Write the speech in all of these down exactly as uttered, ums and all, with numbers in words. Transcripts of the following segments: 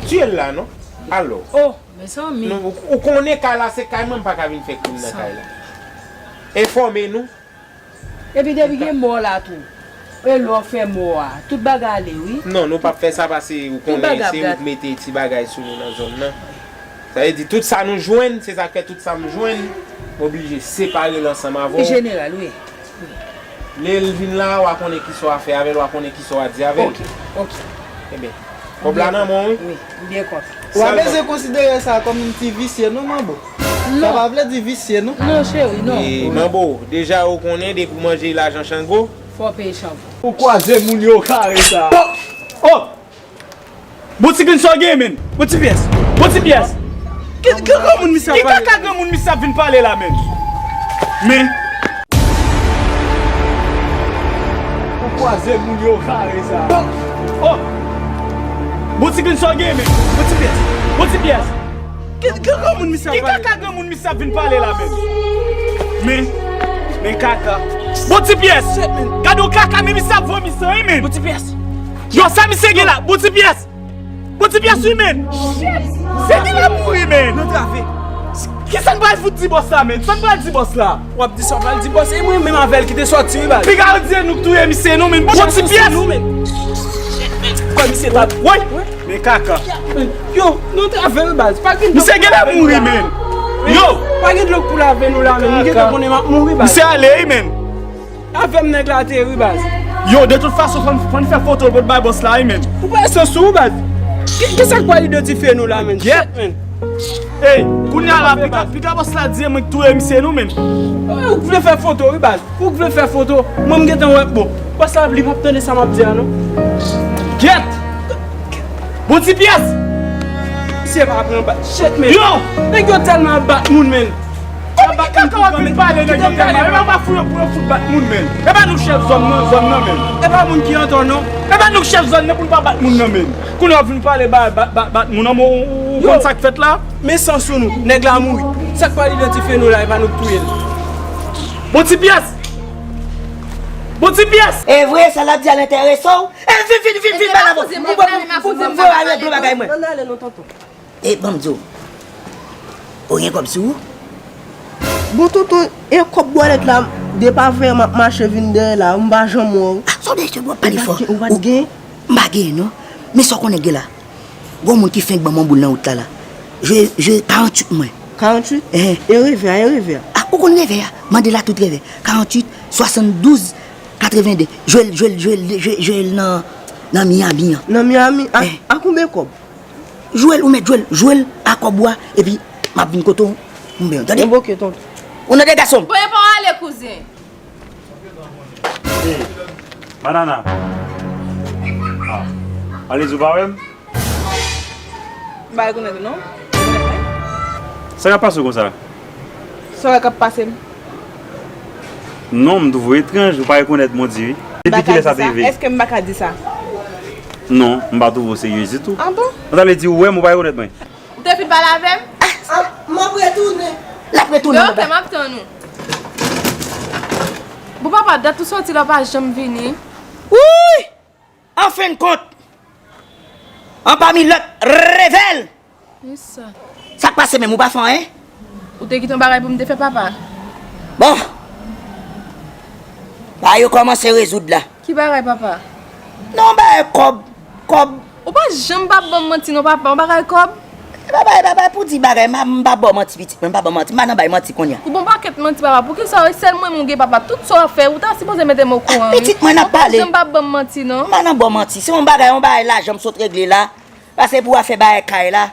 Tiye l la non. Alò. Oh, mezanmi. Nou, ou, ou konnen kay la se kay mwen, m pa ka vin fè krim nan kay la. Enfòme nou. Epi depi gen mò la tou. E lè w fè mò a, tout bagay ale wi. Non, nou p ap fè sa pase ou konnen se ou k mete ti bagay sou nou nan zòn nan. Sa vle di tout sa nou jwenn, se sa k fè tout sa m jwenn, m oblije separe l ansanm avè w. Jeneral, wi. Lè l vin la, w a konnen kisa w a fè avè l, w a konnen kisa w a di avè l. Ok, ok. Ebyen, kòb la nan men w, wi. Wi, m byen kontan. W a bezwen konsidere sa kòm yon ti visye, non, manbo? Sa pa vle di visye, non. Non, cheri, non. E, manbo, deja ou konnen, depi w manje lajan Chango. Fò w peye Chango. Ou kwaze moun yo kare sa. Oh! Bon ti grenn sa w gen, men. Bon ti pyès. Bon ti pyès. Ki, ki granmoun misye ap pale? Ki kaka granmoun misye ap vin pale la, men? Men. Ou kwaze moun yo kare sa. Oh! Bon ti grenn sa w gen, men. Bon ti pyès. Bon ti pyès. Ki, ki granmoun misye ap pale? Ki kaka granmoun misye ap vin pale la, men? Men. Men kaka. Bon ti pyès. Gade yon kaka, men misye ap vomi san, wi, men. Bon ti pyès. Yo, sa misye gen la? Bon ti pyès. Bon ti pyès, wi, men. Misye gen la mouri, men. Nan trave. Kisa n pral fout di bòs la, men? Sa n pral di bòs la? W ap di sa w pral di bòs. E mwen menm avè l ki te sòti, wi, baz. Piga yo di se nou k touye misye, non, men. Bon ti pyès. Kòm misye t ap, woy. Men kaka. Yo, nou trave, wi, baz. Pa gen dlo pou lave nou la. Misye genlè mouri, men. Yo. Pa gen dlo pou lave nou la, men. Nou gentan konnen m ap mouri, baz. Misye ale, wi, men. Avè m nèg la te ye, wi, baz. Yo, de tout fason, fò n, fò n fè foto l pou n bay bòs la, wi, men. Ou pa sou, wi, baz. Ki, ki sa k pral idantifye nou la, men? Shit, men. Ey, kounye a la, piga, piga bòs la di se mwen k touye misye, non, men. Ou k vle fè foto, wi, baz. Ou k vle fè foto. Mwen, m gentan wè, bon. Bòs la, li p ap tande sa m ap di a, non. Gyèt! Bon ti pyès! Misye pa pran ba-, shit, men. Yo! Nèg yo tèlman ap bat moun, men. Kòman ki kaka w ap vin pale nèg yo tèlman? E pa fou yo pou yo fout bat moun, men. E pa nou chèf zòn nan, zòn nan, men. E pa moun ki antò, non. E pa nou k chèf zòn nan pou n pa bat moun nan, men. Kounye a w ap vin pale ba, ba, ba, bat moun nan, men ou, ou konn sa k fèt la? Men san sou nou, nèg la mouri. Sa k pral idantifye nou la, e pa nou k touye l. Bon ti pyès! Bon ti pyès! E vre, sa l ap di a l enterese w? E vin, vin, vin, vin, bay la, bon. Pou, pou, pou, pou, pou, ale, pou bagay mwen. Ann ale non, tonton. E, ban m di w. Ou gen kòb sou ou? Bon, tonton, e kòb bwalèt la, depi avè m ap mache vin dèyè la, m pa janm wè w. Ah, sa w dèyè w ap pale fò. Ou pa t gen? M pa gen, non. Men sa w konnen gen la. Gon moun ki fenk ban m yon boul nan wout la, la. Jwe, jwe karanntuit mwen. Karanntuit? Ehe. E revè a, e revè a? Ah, ou konn revè a? Mande l a tout revè. Karanntuit, swasanndouz, katrevende. Jwe l, jwe l, jwe l, jwe, jwe l nan, nan Miami an. Nan Miami? A, a konbyen kòb? Jwe l, ou mèt jwe l, jwe l a kòb ou a, epi m ap vin kote w pou m peye w, tande? Bon, ok, tonton. Ou nan de gason m. Premye pa w ale, kouzen. Hey, Banana. Ah, ale di w pa wè m? M pa rekonèt ou, non. Sa k ap pase w konsa? Sa w wè k ap pase m? Non, m twouve w etranj, ou pa rekonèt Bondye, wi. Depi kilè sa te rive? Èske m pa ka di sa? Non, m pa twouve w serye ditou. Ah bon? Sa vle di ou wè m, ou pa rekonèt mwen? Ou te fin pale avè m? Ah, m ap retounen. L ap retounen, ok, m ap tann ou. Bon, papa, dat ou sòti la, w pa janm vini. Wouy! Anfendkont, anpami lòt revè l. Sa k pase menm, ou pa fè anyen? Ou te kite yon bagay pou m te fè, papa? Bon. Bagay yo kòmanse rezoud la. Ki bagay, papa? Non, bagay kòb, kòb. Ou pa janm pa ban m manti non, papa, yon bagay kòb. E pa bagay, pa bagay pou di bagay, m pa, m pa ba w manti, pitit mwen, m pa ba w manti, m pa nan bay manti kounye a. Ou ba m pakèt manti, papa, poukisa se sèl mwen menm ou gen, papa? Tout sa w ap fè, ou ta sipoze mete m okouran, wi. Pitit mwen, n ap pale. Ou pa janm pa ban m manti non. M pa nan ba w manti, se yon bagay, yon bagay lajan m sot regle la. Pase pou afè bagay kay la.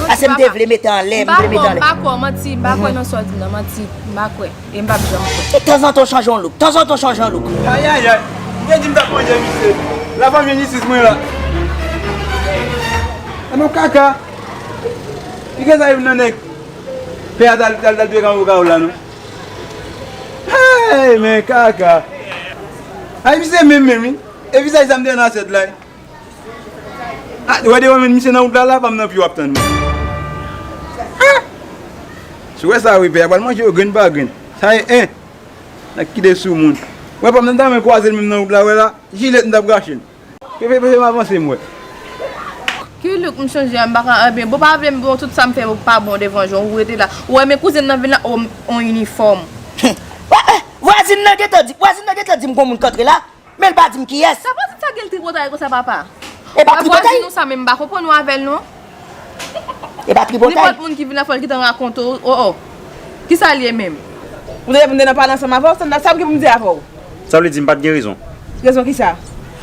Pase m te vle mete anlè, m vle mete anlè. M pa kwè w, manti, m pa kwè nan sa w di m nan, manti, m pa kwè. E m p ap janm kwè. E tanzantan w chanje yon look, tanzantan w chanje yon look. Ayayay, m te di m t ap manje misye. Lafanmi Nisis mwen la. Ann kaka. Piga sa youn nan nèg. Pè a t al, t al, t al touye kaka w la non. Hey, men kaka. Ay, misye menm menm wi. E vizaj sa m te nan asyèt la wi. Ah, wè devan men misye nan wout la, la pa m nan pye w ap tann mwen. Ah! Si w wè sa wi, pè a pral manje yo grenn pa grenn. Sa e en. N ap kite sou moun. Wè pa m nan ta mwen kwaze l menm nan wout la, wè la. Jilèt m t ap rache l. Fè, fè, fè, fè m avanse m wè. Ki look m chanje a, m pa ka, ebyen, bon, pa vle m bon, tout sa m fè pa bon devan je w, ou rete la. Ou wè men kouzin nan vin la, o, on inifòm. Vwazin nan gentan di, vwazin nan gentan di m gon moun k antre la, men l pa di m kiyès. Sa vwazin sa gen tripotay konsa, papa? E pa tripotay? Vwazin nou sa, men m pa konprann ou avè l, non. E pa tripotay? Nenpòt moun ki vin la, fò l gentan rakonte w, o, o. Kisa l ye menm? Ou te vle pou m te nan pale ansanm avè w, sa m gen pou m di avè w? Sa vle di m pa t gen rezon? Rezon kisa?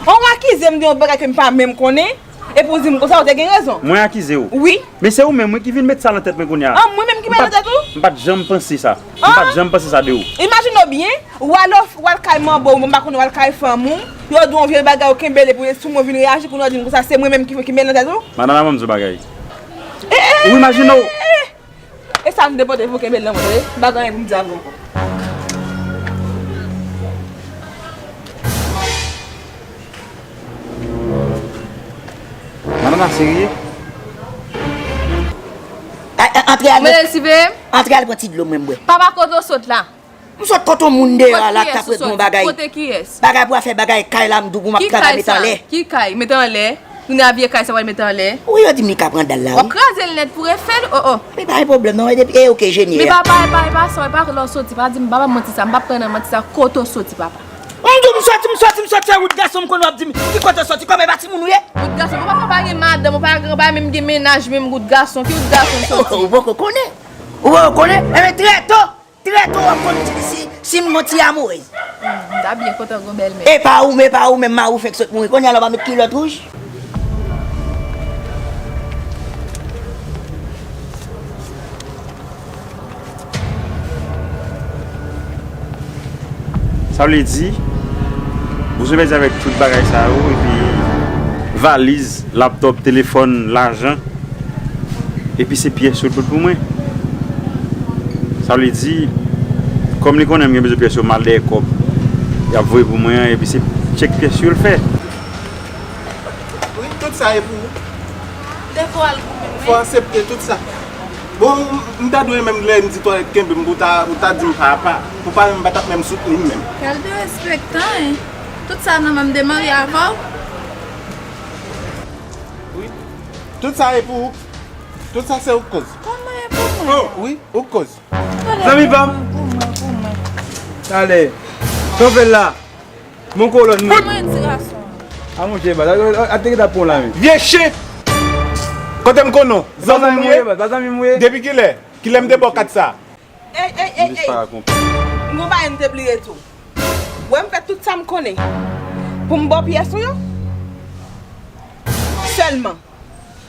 An w akize m de yon bagay ke m pa menm konnen, epi w di m konsa, ou te gen rezon. Mwen akize w? Wi. Men se ou menm wi ki vin met sa nan tèt mwen kounye a. An, mwen menm ki met nan tèt ou? M pa t janm panse sa. M pa t janm panse sa de ou. Imajine w byen, w al, w al kay manbo, mwen m pa konnen, w al kay fanm ou, yo di w yon vye bagay, ou kenbe l, epi sou mwen w vin reyaji, kounye a w di m konsa, se mwen menm ki, ki met nan tèt ou? Madanm, ban m di w bagay. Ou imajine w. E sa m te pote pou kenbe l nan men w, tande? M pa gen anyen pou m di avè w ankò. Madanm la serye? Antre al. Mwen siveye. Antre al pran ti dlo mwen m bwè. Papa, kote w sot la? M sot kote yon moun deyò a la k t ap regle yon bagay. Kote kiyès? Bagay pou afè bagay kay la, m di w pou m ap travay met anlè. Ki kay sa? Ki kay? Met anlè? Kounye a vye kay sa w al met anlè? Wi, yo di m li ka pran dal la wi. W ap kraze l nèt pou refè l, o o. Men pa gen pwoblèm non, e depi e ok jenye a. Men papa, e pa, e pa sa w, e pa lè w soti, pa di m, papa manti sa, m p ap pran nan manti sa, kote w soti papa? M di w m soti, m soti, m soti, se wout gason m konnen w ap di m ki kote w soti, kòman e pa timoun ou ye? Wout gason, papa pa gen madanm, ou pa gen, ou pa menm gen mennaj menm wout gason, ki wout gason w soti? Ou poko konnen, ou poko konnen, enben trè to. Trè to w ap konn di si, si m gon ti amourèz. M ta byen kontan gon bèlmè. E pa ou, e pa ou menm mari w fenk sot mouri. Kounye a la w pa met kilòt wouj? Sa vle di, ou bezwen pèdi avèk tout bagay sa yo, epi valiz, laptòp, telefòn, lajan. Epi se pyès yo l pot pou mwen. Sa vle di, kòm li konnen m gen bezwen pyès yo, m al dèyè kòb y ap voye pou mwen an, epi se tchèk pyès yo l fè. Wi, tout sa e pou ou. Devan al goumen, wi. Fò aksepte tout sa. Bon, m ta dwe menm lè m di twalèt kenbe m, pou w ta, ou ta di m papa. Pou pa menm, m pa t ap menm soutni m menm. Kèl derespektan, en. Tout sa nan men m te marye avè w. Wi. Tout sa e pou ou. Tout sa se ou k koz. Kòman e pou mwen? Wi, ou k koz. Zanmi pa m. Pou mwen, pou mwen. Talè. Sa w fè la? Mon kolòn mwen. Pou mwen ti gason. A monchè baz, a te gentan pran w la men. Vye chen! Kote m konnen w? Zanmi m ou ye? Depi kilè? Kilè m te ba w kat sa? Ey, ey, ey, ey! M gon bagay m te bliye tou. W wè m fè tout sa m konnen pou m ba w pyès ou yo? Sèlman,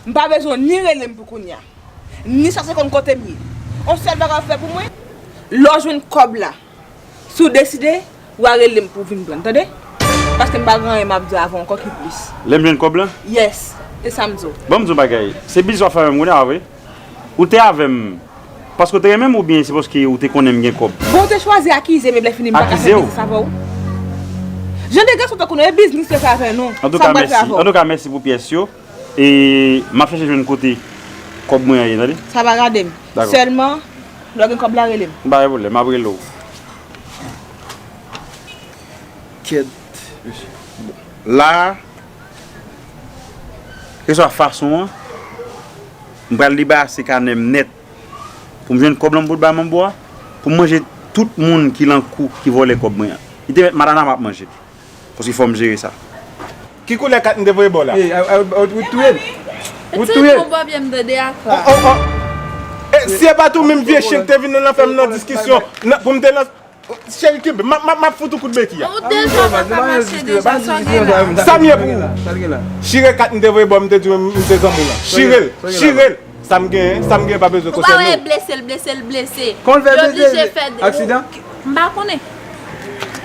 m pa bezwen w ni rele m pou kounye a, ni chèche konn kote m ye. Yon sèl bagay w ap fè pou mwen, lè w jwenn kòb la, si w deside, w a rele m pou w vin pran l, tande? Paske m pa gen anyen m ap di w avè w ankò ki plis. Lè m jwenn kòb la? Yes, e sa m di w. Ban m di w yon bagay, se biznis w ap fè avè m kounye a, pa vre? Ou te avè m paske w te renmen m oubyen se paske ou te konnen m gen kòb? Bon, ou te chwazi akize m, epi lè fini m pa ka fè biznis avè w. Jan de gason tankou nou, e biznis yo fè avè nou. Sa m pral fè avè w? Antouka, mèsi pou pyès yo. E m ap chèche jwenn kote kòb mwen an ye, tande? Sa pa gade m. Sèlman, lè w gen kòb la, rele m. M pa gen pwoblèm, m ap rele w. Kèt, mesye. Bon. La a, keswa fason an, m pral debarase kanè m nèt pou m jwenn kòb lan m pot bay manbo a, pou m manje tout moun ki lan kou ki vòlè kòb mwen an. Li te mèt madanm m ap manje l. Paske fò m jere sa. Ki koulè kat m te voye ba w la? Ey, a, a, a, ou t touye l. Ou t touye l. Ti bon bòbye m tande a kwa. Oh, oh, oh. E, si e pa t ou menm vye chen ki te vin nan fè m nan diskisyon, nan, pou m te nan Cheri kenbe, m ap, m ap, m ap fout ou kout beki a. Ou deja pa ka mache deja, sa w gen la? Sa m ye pou ou? Chire kat m te voye ba w, m te di w m te zanmi w lan. Chire l, chire l. Sa m genyen, sa m genyen pa bezwen konsène w. Ou pa wè blese l blese l blese. Kòman l fè blese? Aksidan? M pa konnen.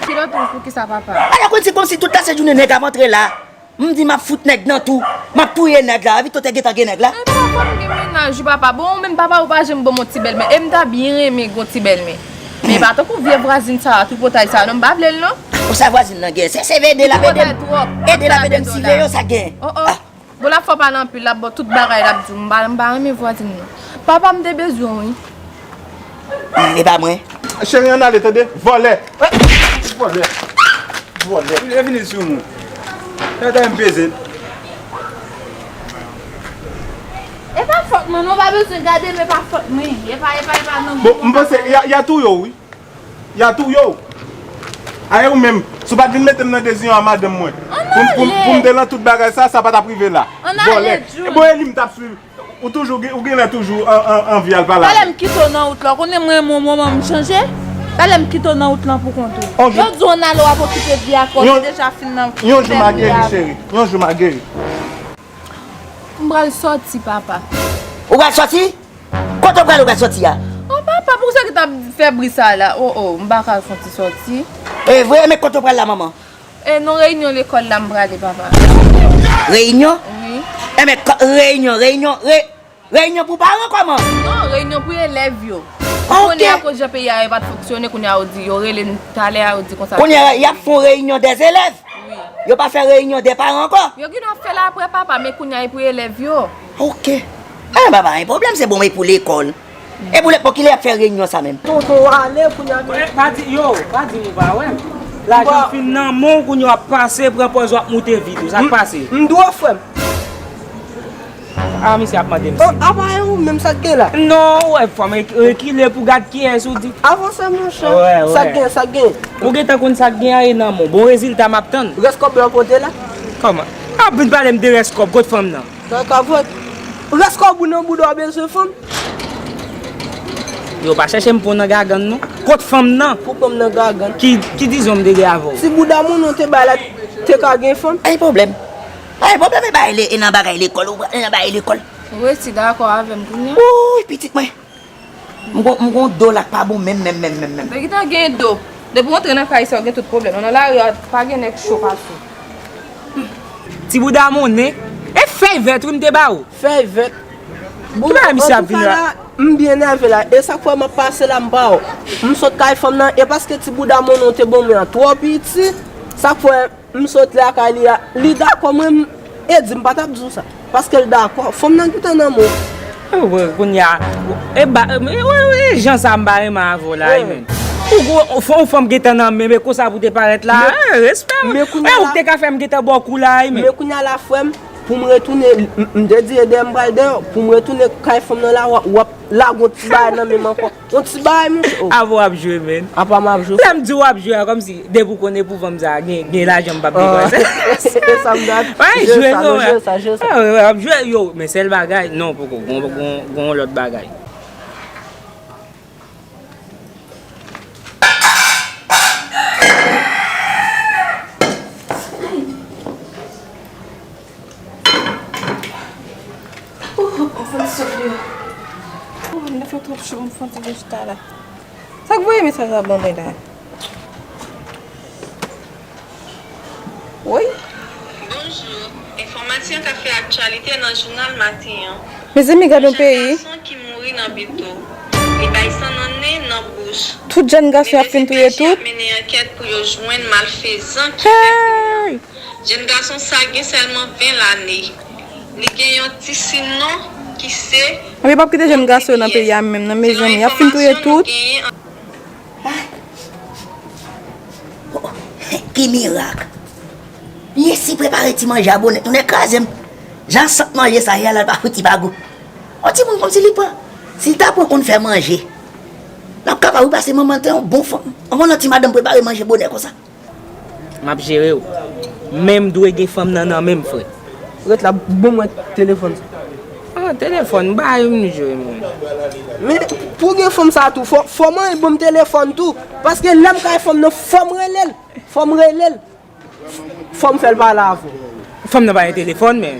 Kilòt ou poukisa papa? Ala konn se kòmsi tout la se jounen nèg ap antre la. M di m ap fout nèg nan tou. M ap touye nèg la. Vito te gentan gen nèg la. Epa, fò m gen mennaj wi papa. Bon, ou menm papa ou pa janm ban m yon ti bèlmè. E m ta byen renmen gen yon ti bèlmè. Men e pa tankou vye vwazin sa a, tripotay sa a non, m pa vle l non. Konsa vwazin nan gen. Se, se ede l ap ede m. Ede l ap ede m siveye yo sa k gen. Oh, oh. Bon, l ap fè w pale anpil, l ap ba w tout bagay, l ap di w, m pa, m pa renmen vwazin non. Papa, m te bezwen w wi. E pa mwen. Cheri, ann ale, tande? Vòlè! Vòlè! Vòlè! Li vini sou mwen. Tande m peze. Mwen, nou pa bezwen gade, men pa fòt mwen. E pa, e pa, e pa nan bon, m panse, y a, y a touye w, wi. Y a touye w. Aye ou menm, si w pa t vin mete m nan deziyò a madanm mwen. Pou m, pou m, pou m te nan tout bagay sa, sa pa t ap rive la. Vòlè. E bon, e li m t ap swiv. Ou toujou gen, ou genlè toujou an, an, anvi al pale avè l. Talè m kite w nan wout la, ou konnen mwen, mwen, mwen, mwen, m chanje. Talè m kite w nan wout lan pou kont ou. Yo di w ann ale w ap okipe vi ak ou, ou deja fin nan pwoblèm li avè. Yon jou m a geri, cheri. Yon jou m a geri. M pral sòti, papa. Ou pral sòti? Kote w pral ou pral sòti a? O papa, poukisa ki t ap fè bri sa la? O, o, m pa ka fon ti sòti. E vre, men kote w pral la, manman? E non, reyinyon lekòl la m prale, papa. Reyinyon? Wi. Enben, reyinyon, reyinyon, re, reyinyon pou paran kòman? Non, reyinyon pou elèv yo. Ou konnen akoz jan peyi a ye pa t fonksyone, kounye a yo di, yo rele n talè a, yo di konsa. Kounye a, y ap fè yon reyinyon dèzelèv? Wi. Yo pa fè reyinyon dèparan ankò? Yo gen dwa fè l apre, papa, men kounye a e pou elèv yo. Oke. Enben, pa gen pwoblèm, se bon, men pou lekòl. E pou lè, bon, kilè y ap fè reyinyon sa menm? Tonton ale kounye a. Pa di, yo, pa di nou pa wè m. Lajan fin nan men w, kounye a w ap pase, pran pòz w ap moute vit ou. Sa k pase? M dwe w, frè m. A, misye ap mande m si. Apa e ou menm sa k gen la? Non, ou wè, fò m rekile pou gad kiyès ou di. Avanse, monchè. Sa k gen, sa k gen. Ou gentan konn sa k gen an e nan men w. Bon rezilta m ap tann. Rès kòb la w pote la? Kòman? Ap vin pale m de rès kòb, kot fanm nan? Kaka vòt. Rès kòb ou nan bouda w bezwen fanm? Yo pa chèche m pran nan gagann non. Kot fanm nan? Pou pran m nan gagann. Ki, ki dizon m te gen avè w? Ti bouda moun ou te bay la te ka gen fanm? Pa gen pwoblèm. Pa gen pwoblèm, e bay le, e nan bagay lekòl, ou pral nan bagay lekòl. Ou resi dakò avè m kounye a? Wouy, pitit mwen. M gon, m gon do la k pa bon menm, menm, menm, menm, menm. Nèg ki ta gen do. Depi w antre nan kay sa, w gen tout pwoblèm. Nan lari a, pa gen nèg cho pase w. Ti bouda monnen. E fèy vèt wi m te ba ou. Fèy vèt. Bon, ki bagay misye ap vin la? M byen nève la. E sa k fè m ap pase la, m pa wè w. M sot kay fanm nan, e paske ti bouda monnen w te ban mwen an twò piti. Sa k fè m sot lakay li a, li dakò, mwen, m, e di m pa t ap di w sa. Paske l dakò. Fanm nan gentan nan men w. E wè, kounye a, e ba, e, e, e, e jan sa m pa renmen avè w la, wi, menn. Ou gwo, ou fanm, ou fanm gentan nan men, men konsa pou te parèt la, e, respè, wi. E, ou te ka fè m gentan ba w kou la, wi, menn. Men kounye a la, frè m, pou m retounen, m, m te di e dèyè m pral dèyè, pou m retounen kay fanm nan la, w ap, w ap lage yon ti bagay nan men m ankò. Yon ti bagay, monchè. Oh. Apa w ap jwe, menn. Apa m ap jwe. Lè m di w ap jwe a, kòmsi depi w konn epouvan m sa, gen, gen lajan m p ap depanse. Se sa m dat. Jwe sa, non, jwe sa, jwe sa. W ap jwe, yo, men sèl bagay, non, poko, gon, gon, gon lòt bagay. Oh, m fè souf li. Oh, m fè twòp cho, m fè yon ti chita la. Sa k voye mesaj la ban mwen la? Woy. Bonjou. Enfòmasyon k ap fè aktyalite nan jounal maten an. Mezanmi, gad yon peyi. Yon jèn gason ki mouri nan bito. Li bay san nan nen, nan bouch. Tout jèn gason y ap fin touye tout. Medisipèch y ap mennen ankèt pou yo jwenn malfezan ki fè krim nan. Jèn gason sa gen sèlman ven lane. Li gen yon ti sinon ki se. Anben, p ap kite jèn gason yo nan peyi a menm non, mezanmi. Y ap fin touye tout. Ki mirak! Li resi prepare ti manje a bonè, tonnè kraze m. Jan sant manje sa ye a la, l pa fouti pa gou. On timoun kòmsi li pran, si l ta pran konn fè manje, l ap kapab wi, paske manman l te yon bon fanm. Anvan nan ti madanm prepare manje bonè konsa. M ap jere w. Men m dwe gen fanm nan nan men m, frè. Ret la, ban mwen telefòn sa. Ah, telefòn, bay m jwe, mwen. Men, pou gen fanm sa tou, fò, fò mwen ban m telefòn tou. Paske lè m kay fanm nan, fò m rele l. Fò m rele l. Fò m fè l pale avè w. Fanm nan pa gen telefòn, men.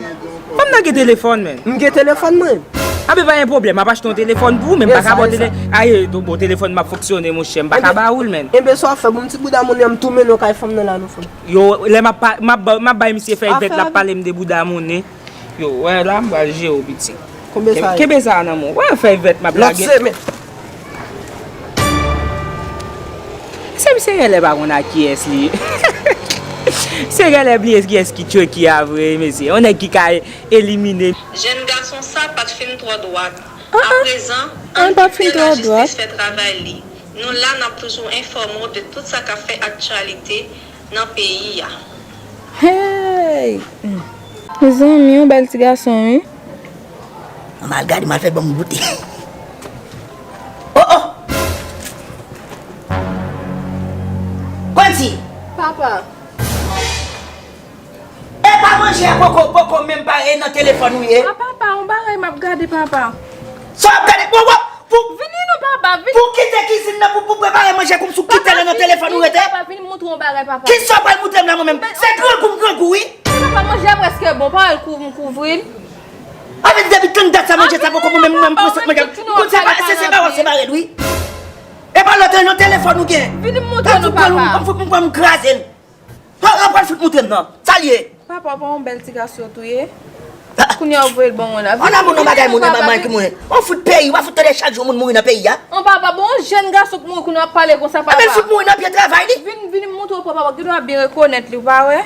Fanm nan gen telefòn, men. M gen telefòn mwen. Anben, pa gen pwoblèm, m ap achte yon telefòn pou ou, men m pa ka ba w tele-, aye, bon, telefòn m ap fonksyone, monchè, m pa ka ba ou l, men. Enben, sa w ap fè, bon, m ti bouda monnen an, m tou mennen w kay fanm nan la, non, fanm. Yo, lè m ap pa, m ap ba, m ap bay misye fèy vèt, l ap pale m de bouda monnen. Yo, wè la, m pral jere w, pitit. Konbyen sa ye? Kenbe sa nan men w. Wè fèy vèt m ap lage. Lòt semèn. Se misye genlè pa konn ak kiyès li ye. Se genlè bliye kiyès ki Chucky a vre, mesye. Yon nèg ki ka elimine. Jèn gason sa pa t fin twò dwat. Aprezan, ann kite lajistis fè travay li. Nou la, n ap toujou enfòme w de tout sa k ap fè aktyalite nan peyi a. Hey! Mezanmi, yon bèl ti gason, wi. An m al gade, m al fè ban m goute. Oh, oh! Kwanti! Papa. E pa manje a poko, poko menm pare nan telefòn ou ye? A papa, yon bagay m ap gade, papa. Sa w ap gade? Bon, bon, pou, vini non, papa, vini. Pou kite kizin nan, pou, pou prepare manje, koum sou kite la nan telefòn ou rete? Papa, vini, vini, papa, vini montre yon bagay, papa. Kisa w pral montre m la, mwen menm? Se grangou m grangou, wi. Papa, manje a prèske bon, pa wè l kou-, m kouvri l. Anfen, depi tann dat sa, manje sa poko, mwen menm, mwen menm, prese manje. Kout se pa, se, se pa wè, se bare l, wi. E pa lòt, nan telefòn ou gen. Vini m montre nou, papa. M fout, m, m kraze l. An, an pral fout montre m nan. Sa l ye? Papa, pa yon bèl ti gason tou ye. Kounye a ou voye l ban mwen la. An, nan moun, nan bagay moun, nan bagay moun. An fout peyi, w a fout tande chak jou moun mouri nan peyi a. An papa, bon, yon jèn gason k mouri, kounye a w ap pale konsa, papa. Anben l fout mouri nan pye travay li. Vin, vin m montre w, papa, gen dwa byen rekonèt li, ou pa wè?